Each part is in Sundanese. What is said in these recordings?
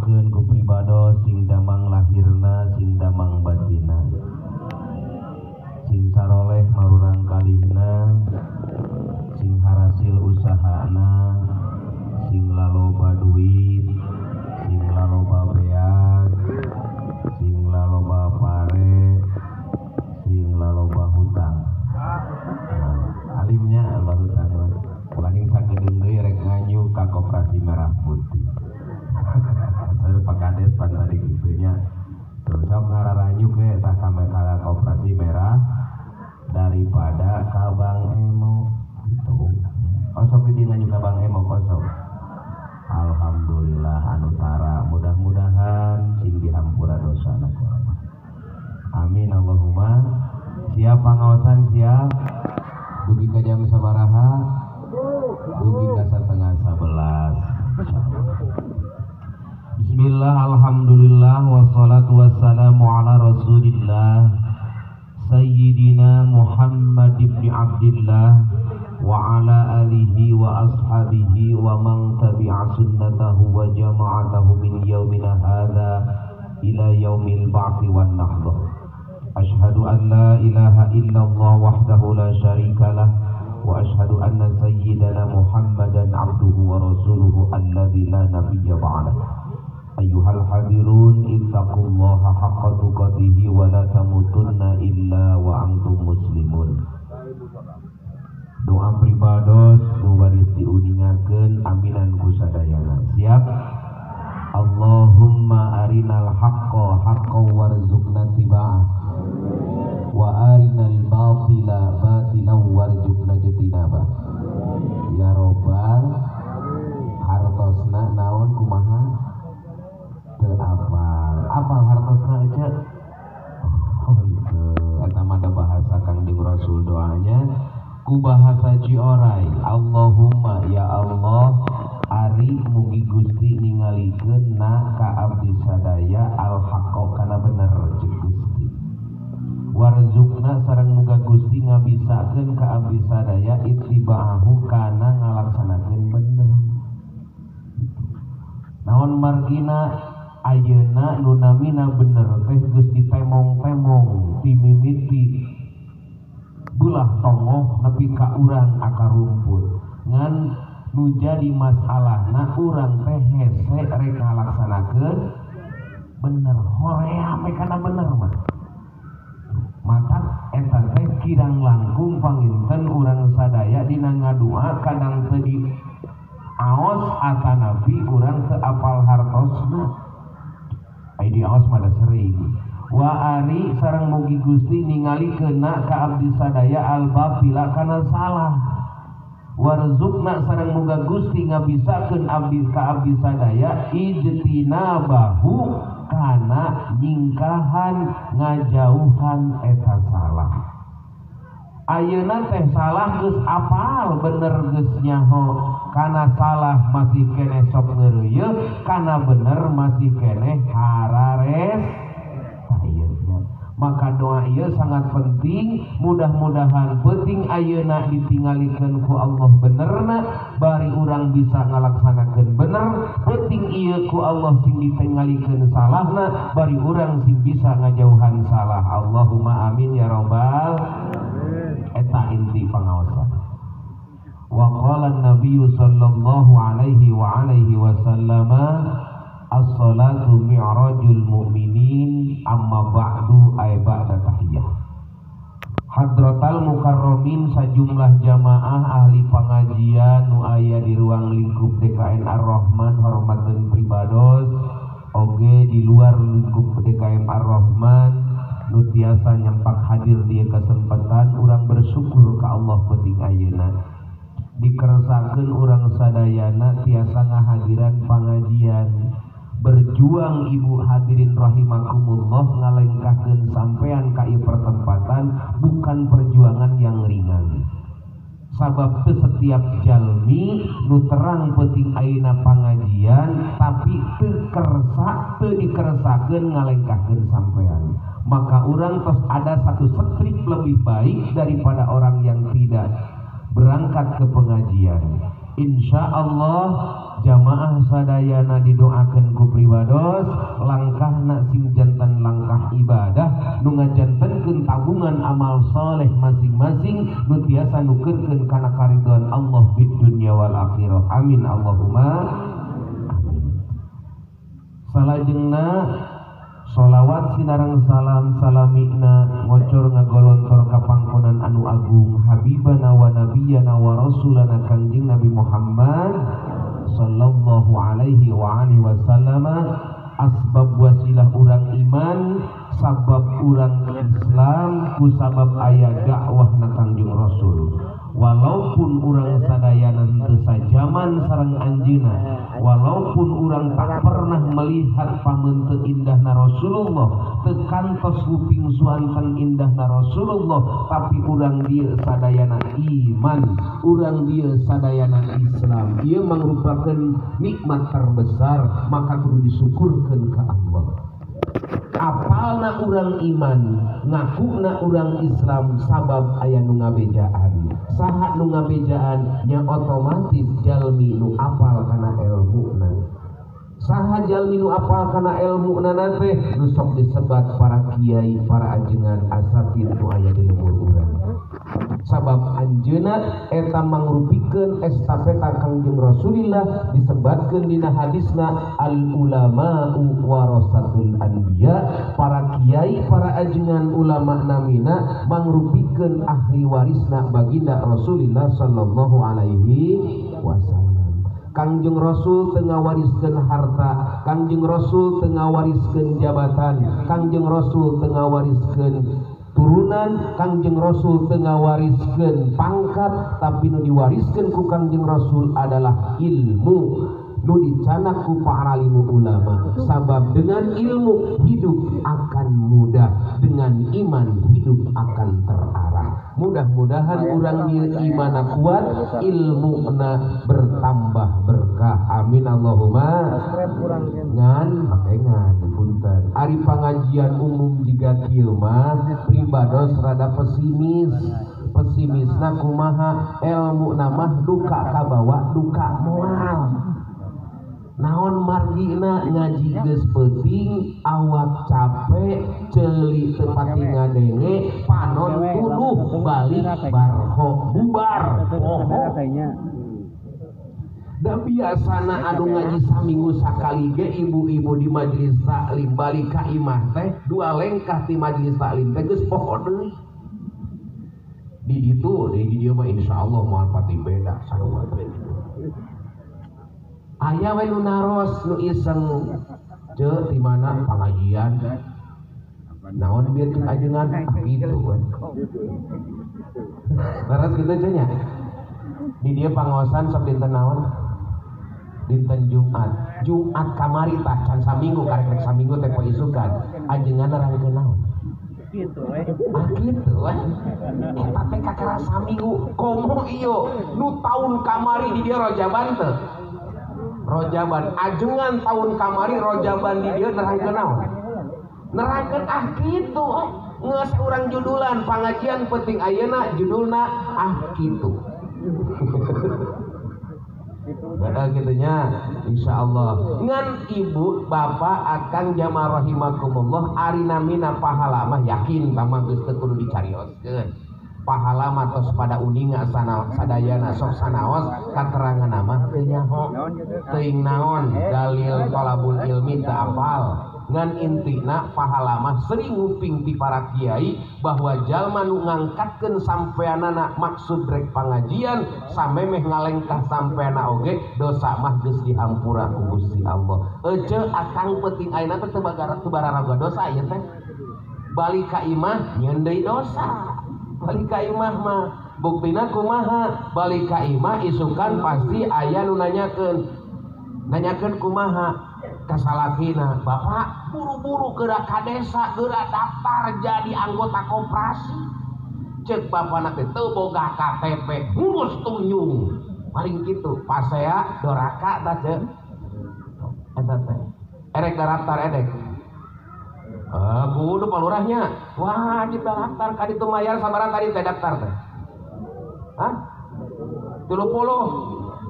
Didoakeun ku pribados sing damang lahirna sing damang batinna, sing saroleh marurang kalihna, sing harasil usahana, sing laloba duit, sing laloba beas, sing laloba pare, sing laloba hutang. Nah, alimnya loba hutang bukan sakedeung deui rek nganyu ka Koperasi Merah Putih. Pak Kades pan tadi gitunya. Terus sok ngararanyu ke tah ka Koperasi Merah daripada ka Bank Emo gitu. Osok di nganyu ka Bank Emo kosong. Alhamdulillah anu tara, mudah-mudahan sing dihampura dosana ku Allah. Amin Allahumma. Siap pangaosan siap. Dugi ka jam sabaraha? Dugi ka 10:30. Bismillah, alhamdulillah, wassalatu wassalamu ala rasulillah Sayyidina Muhammad ibn Abdillah wa ala alihi wa ashabihi wa man tabi'a sunnatahu wa jama'atahu min yaumina hadha ila yaumil ba'thi wan nahdah. Ashhadu an la ilaha illallah wahdahu la syarika lah wa ashhadu anna sayyidana Muhammadan abduhu wa rasuluhu alladzi la nabiyya ba'dah. Ayyuhal hadirun ittaqullaha haqqa tuqatih wa la tamutunna illa wa antum muslimun. Doa pribados nu baris diuningakeun aminan ku sadayana. Siap? Allahumma arinal haqqa haqqan warzuqna tiba'ah wa arinal batila batilan warzuqna ijtinabah. Ya robbal hartosna naon kumaha? Teu apal. Apal hartosna aja? Oh, henteu. Eta mah da bahasa Kangjeng Rasul doanya ku bahasa Ciorai. Allahumma ya Allah ari mugi Gusti ningalikeun na ka abdi sadaya al haqqo kana bener ceuk Gusti. Warzuqna sareng muga Gusti ngabisakeun ka abdi sadaya ittiba'ahu kana ngalaksanakeun bener. Naon margina ayeuna nu namina bener teh geus ditemong-temong timimiti belah tongoh nepi ka urang akar rumput. Ngan nu jadi masalahna urang teh hese rek ngalaksanakeun bener, horea we kana bener mah. Maka eta teh kirang langkung panginten urang sadaya dina ngadua kadang teu di aos atanapi urang teu apal hartosna. Ai di aos mah da sering. Wa ari sareng mugi Gusti ningalikeun ka abdi sadaya al batila kana salah. Warzuqna sareng muga Gusti ngabisakeun abdi ka abdi sadaya ijtinabahu kana nyingkahan ngajauhan eta salah. Ayeuna teh salah geus apal bener geus nyaho, kana salah masih keneh sok ngeureuyeuh, kana bener masih keneh harares. Maka doa ieu sangat penting, mudah-mudahan penting ayeuna ditinggalikeun ku Allah benerna bari urang bisa ngalaksanakeun bener, penting ieu ku Allah sing ditinggalikeun salahna bari urang sing bisa ngajauhan salah. Allahumma amin ya robbal. Eta inti pangaosan. Wa qala an-nabiyyu sallallahu alaihi wa alaihi wasallama as-salatu mi'rajul mu'minin amma ba'du ay ba'da tahiyyah. Hadratal mukarromin sajumlah jamaah ahli pengajian nu aya di ruang lingkup DKM Ar-Rahman hormateun pribados oge di luar lingkup DKM Ar-Rahman nu tiasa nyampak hadir di kesempatan urang bersyukur ka Allah penting ayeuna dikersakeun urang sadayana tiasa ngahadiran pangajian. Berjuang ibu hadirin rahimakumullah ngalengkahkeun sampean ka ieu pertempatan bukan perjuangan yang ringan. Sabab teu setiap jalmi nu terang peuting ayeuna pangajian tapi teu kersa teu dikersakeun ngalengkahkeun sampean. Maka urang tos ada satu strip lebih baik daripada orang yang tidak berangkat ke pengajian. Insya Allah Jamaah sadayana didoakeun ku pribados langkahna sing janten langkah ibadah nu ngajantenkeun tabungan amal soleh masing-masing nu tiasa nukeurkeun kana karidhoan Allah fid dunya wal akhirah. Amin Allahumma amin. Salajengna sholawat sinareng salam salamina ngocor ngagolontor ka pangkonan anu agung habibana wa nabiyana wa rasulana Kangjeng Nabi Muhammad sallallahu alaihi wa alihi wasallam. Asbab wasilah urang iman, sabab urang Islam, ku sabab aya dakwah na Kangjeng Rasul. Walaupun urang sadayana henteu sajaman sareng anjeunna, walaupun urang tak pernah melihat pameunteu indahna Rasulullah, teu kantos kuping suanten indahna Rasulullah, tapi urang dieu sadayana iman, urang dieu sadayana Islam. Ieu mangrupakeun nikmat terbesar, maka kudu disyukurkeun ka Allah. Apalna urang iman, ngakuna urang Islam sabab aya nu ngabejaan. Saha nu ngabejaan nya otomatis jalmi nu apal kana elmuna. Saha jalmi nu apal kana elmuna teh nu sok disebat para kiai, para ajengan asatid nu aya di lembur urang. Sabab anjeunna eta mangrupikeun estafeta Kangjeng Rasulillah disebatkeun dina hadisna al ulama'u warasatul anbiya, para kiai, para ajengan ulama namina mangrupikeun ahli warisna baginda Rasulillah sallallahu alaihi wasallam. Kangjeng Rasul teu ngawariskeun harta, Kangjeng Rasul teu ngawariskeun jabatan, Kangjeng Rasul teu ngawariskeun turunan, Kangjeng Rasul teu ngawariskeun pangkat, tapi nu diwariskeun ku Kangjeng Rasul adalah ilmu nu dicanak ku para alimu ulama. Sabab dengan ilmu hidup akan mudah, dengan iman hidup akan terarah. Mudah-mudahan urang imana kuat, ilmuna bertambah berkah. Amin Allahumma. Ngan makengan punten. Ari pangajian umum jiga kieu mah pribados rada pesimis. Pesimisna kumaha, elmuna mah duka kabawa duka moal. Naon margina ngaji geus peuting, awak capek, ceuli teu pati ngadenge, panon tuduh balik barho bubar poho. Da biasana anu ngaji saminggu sakali ge ibu-ibu di majelis taklim balik ka imah teh dua lengkah ti majelis taklim teh geus poho deui. Di ditu di dieu mah insyaallah moal pati beda sarua teh. Aya we nu naros nu iseng ce di mana pangajian naon bieu cek ajengan kitu we. Leres kitu ce nya. Di dieu pangaosan sok dinten naon? Dinten Jumat. Jumat kamari tah can saminggu karek saminggu teh poe isukan ajengan nerangkeun naon? Kitu we. Ah kitu we. Eta teh kakara saminggu komo ieu nu taun kamari di dieu rojaban teh. Rojaban ajengan tahun kamari rojaban di dieu nerangkeun naon? Nerangkeun ah kitu. Geus urang judulan pangajian penting ayeuna judulna ah kitu. Nah, gitunya insyaallah. Ngan ibu bapak akan jamaah rahimakumullah ari namina pahala mah yakin tah geus teu kudu dicarioskeun. Pahala mah tos pada uninga sadayana sok sanaos katerangan mah teu nyaho teuing naon dalil talabul ilmi teu apal. Ngan intina pahala mah sering nguping ti para kiai bahwa jalma nu ngangkatkeun sampeanana maksud rek pangajian samemeh ngalengkah sampeana oge dosa mah geus dihampura ku Gusti Allah. Ece akang penting ayeuna teh teu bararaga dosa ieu teh. Balik ka imah nyeun deui dosa. Balik ka imah mah buktina kumaha? Balik ka imah isukan pasti aya nu nanyakeun. Nanyakeun kumaha? Kasalakina, bapak buru-buru geura ka desa, geura daftar jadi anggota koperasi. Cek bapana teh teu boga KTP, ngurus tunjung. Paling kitu, pasea doraka tah ceuk. Eta teh. Erek daftar edek. Kudu palurahnya. Wajib daftar ka ditu mayar sabaraha tadi teh daftar teh. Hah? 30.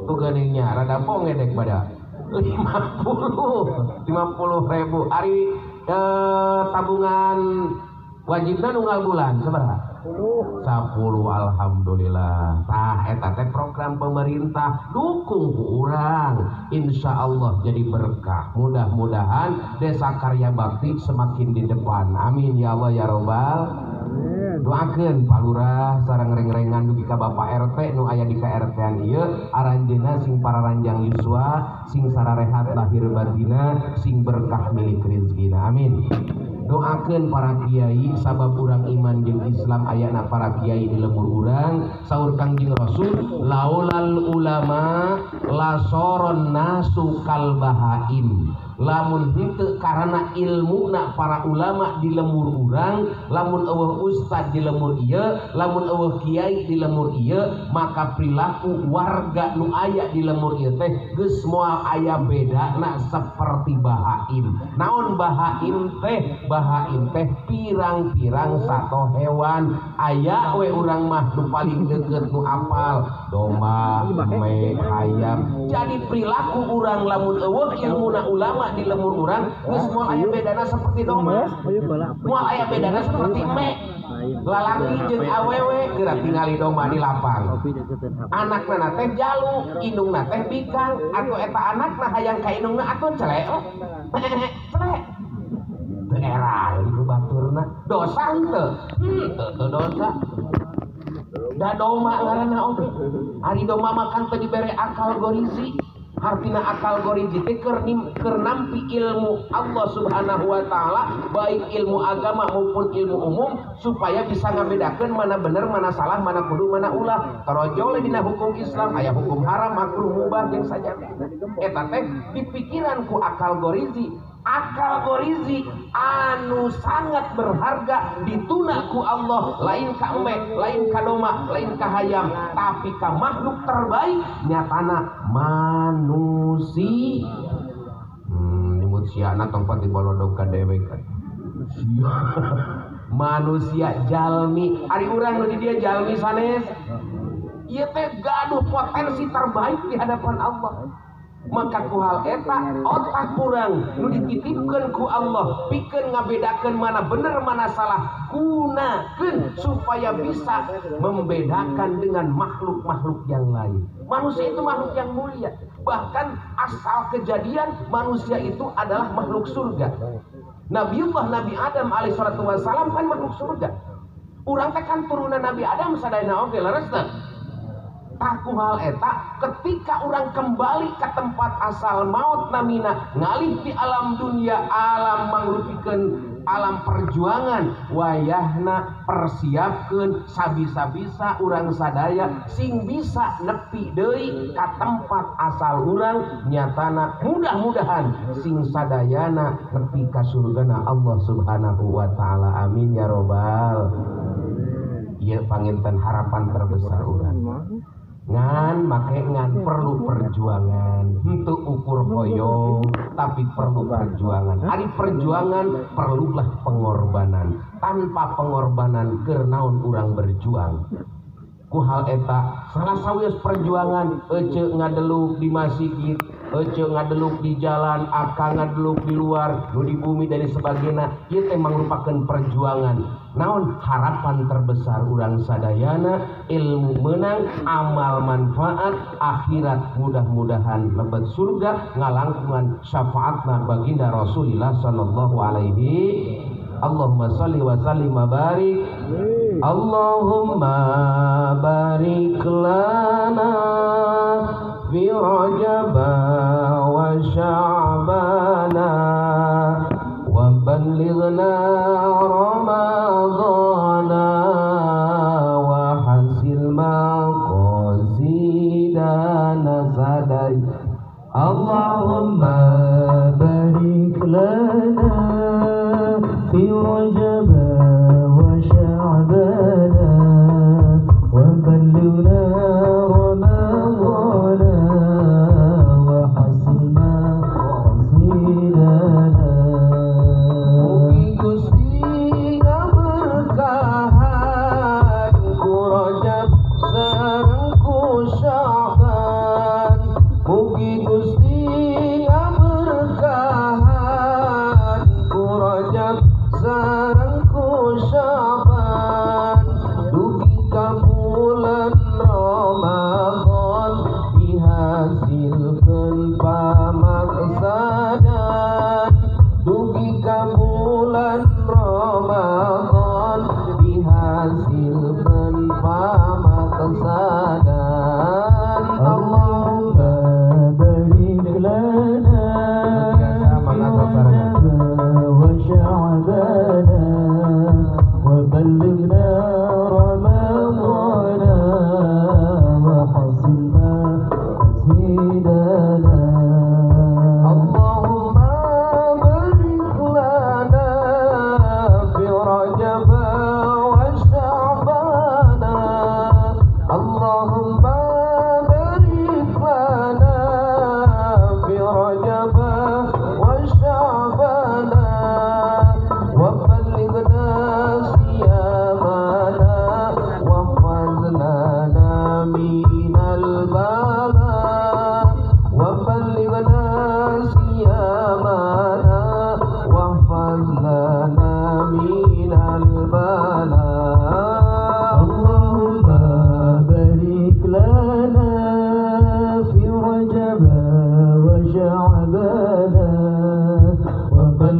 Tuh geuningnya rada pongedek pada 50 ribu. Ari tabungan wajibna nunggal bulan sabaraha? 10. Alhamdulillah. Tah eta teh program pemerintah dukung ku urang. Insya Allah jadi berkah. Mudah-mudahan Desa Karya Bakti semakin di depan. Amin ya Allah ya robbal. Doakeun Pak Lurah sareng reng-rengan dugi ka Bapak RT nu aya di KRT-an ieu aranjeunna sing pararanjang yuswa, sing sararehat lahir batina, sing berkah milik rezekina. Amin. Doakeun para kiai sabab urang iman jeung Islam ayana para kiai di lemur urang. Saur Kangjeng Rasul laulal ulama lasoron nasu kal bahaim. Lamun henteu karena ilmuna para ulama di lemur urang, lamun eueuh ustad di lemur ieu, lamun eueuh kiai di lemur ieu, maka perilaku warga nu aya di lemur ieu teh geus moal aya bedana seperti bahaim. Naon bahaim teh? Bahaim teh pirang-pirang sato hewan. Aya we urang mah nu paling deukeut nu apal domba, me, ayam. Jadi perilaku urang lamun eueuh ilmuna ulama di lemur urang geus moal aya bedana seperti domba, moal aya bedana seperti me. Lalaki jeung awewe geura tingali domba di lapang, anakna teh jalu, indungna teh bikang, atuh eta anakna hayang ka indungna atuh celek celek teu era ku baturna dosa henteu teu dosa da domba ngaranna oge. Ari domba makan teu dibere akal gorizi. Artina akal gorizi teh keur nampi ilmu Allah Subhanahu wa taala, baik ilmu agama maupun ilmu umum, supaya bisa ngabedakeun mana bener, mana salah, mana kudu, mana ulah. Tarojol dina hukum Islam aya hukum haram, makruh, mubah jeung sajabina. Eta teh dipikiran ku akal gorizi. Akal gorizi anu sangat berharga dituna ku Allah, lain ka embe, lain ka doma, lain ka hayam, tapi ka makhluk terbaik nyatana manusia. Nyebut siana tempat dibolodog ka dewek. Manusia jalmi, ari urang nu di dieu jalmi sanes. Ieu teh gaduh potensi terbaik di hadapan Allah. Maka ku hal eta otak kurang nu dititipkeun ku Allah pikeun ngabedakeun mana bener mana salah, gunakeun supaya bisa membedakan dengan makhluk-makhluk yang lain. Manusia itu makhluk yang mulia, bahkan asal kejadian manusia itu adalah makhluk surga. Nabiullah Nabi Adam alaihissalatu wassalam kan makhluk surga. Urang teh kan turunan Nabi Adam sadayana oge leres teh. Taku hal eta ketika orang kembali ke tempat asal maut namina ngalih di alam dunia, alam mangrupikeun alam perjuangan, wayahna persiapkeun sabisa-bisa urang sadaya sing bisa nepi deui ka tempat asal urang nyatana mudah-mudahan sing sadayana nepi ka surgana Allah Subhanahu wa taala. Amin ya robbal. Ieu panginten harapan terbesar urang. Ngan make ngan perlu perjuangan, henteu ukur hoyong tapi perlu perjuangan. Ari perjuangan perlulah pengorbanan. Tanpa pengorbanan keur naon urang berjuang? Ku hal eta salah sawios perjuangan ece ngadeluk di masjid, ece ngadeluk di jalan, akang ngadeluk di luar, nu di bumi dan sebagainya, ieu teh mangrupakeun perjuangan. Naon harapan terbesar urang sadayana ilmu menang, amal manfaat, akhirat mudah-mudahan lebet surga ngalangkungan syafaatna baginda Rasulullah sallallahu alaihi. Allahumma shalli wa sallim wa barik. Allahumma barik lana fi Rajab wa Sya'bana wa ballighna Ramadhana wa hasil maqasidana sadai. Allahumma barik lana fi Rajab wa Sya'bana wa ballighna Ramadhana wa hasil maqasidana. Mugi Gusti ngaberkahan ku Rajab sareng ku Sya'ban,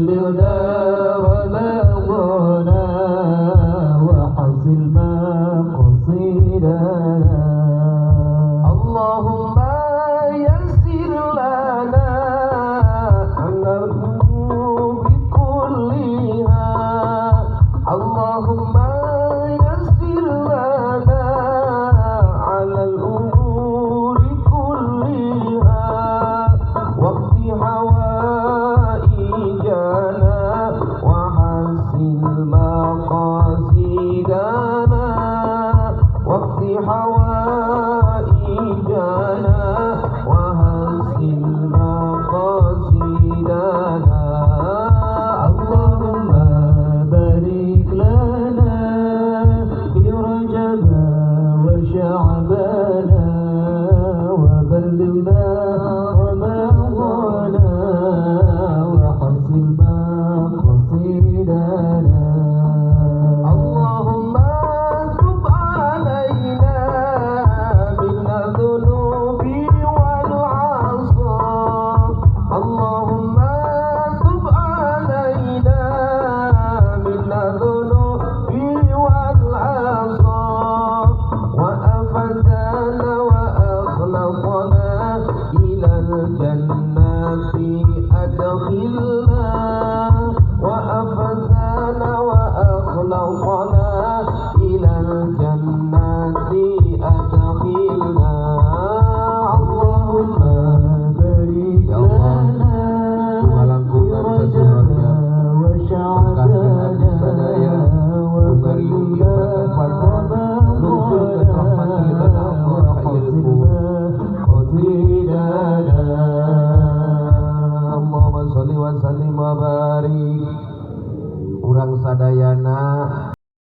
وبلغنا رمضان وحصل مقاصدنا. اللهم يسر لنا على الذنوب كلها. اللهم يسر لنا على الأمور كلها واقض حوائجنا وحسن مقاصدنا. واقض حوائجنا وحسن مقاصدنا. اللهم بارك لنا في رجب وشعبان وبلغنا رمضان وحسن مقاصدنا. اللهم تب علينا من الذنوب والعصا. اللهم تب علينا من الذنوب والعصا وأفزنا وأخلصنا إلى الجنة أدخلنا.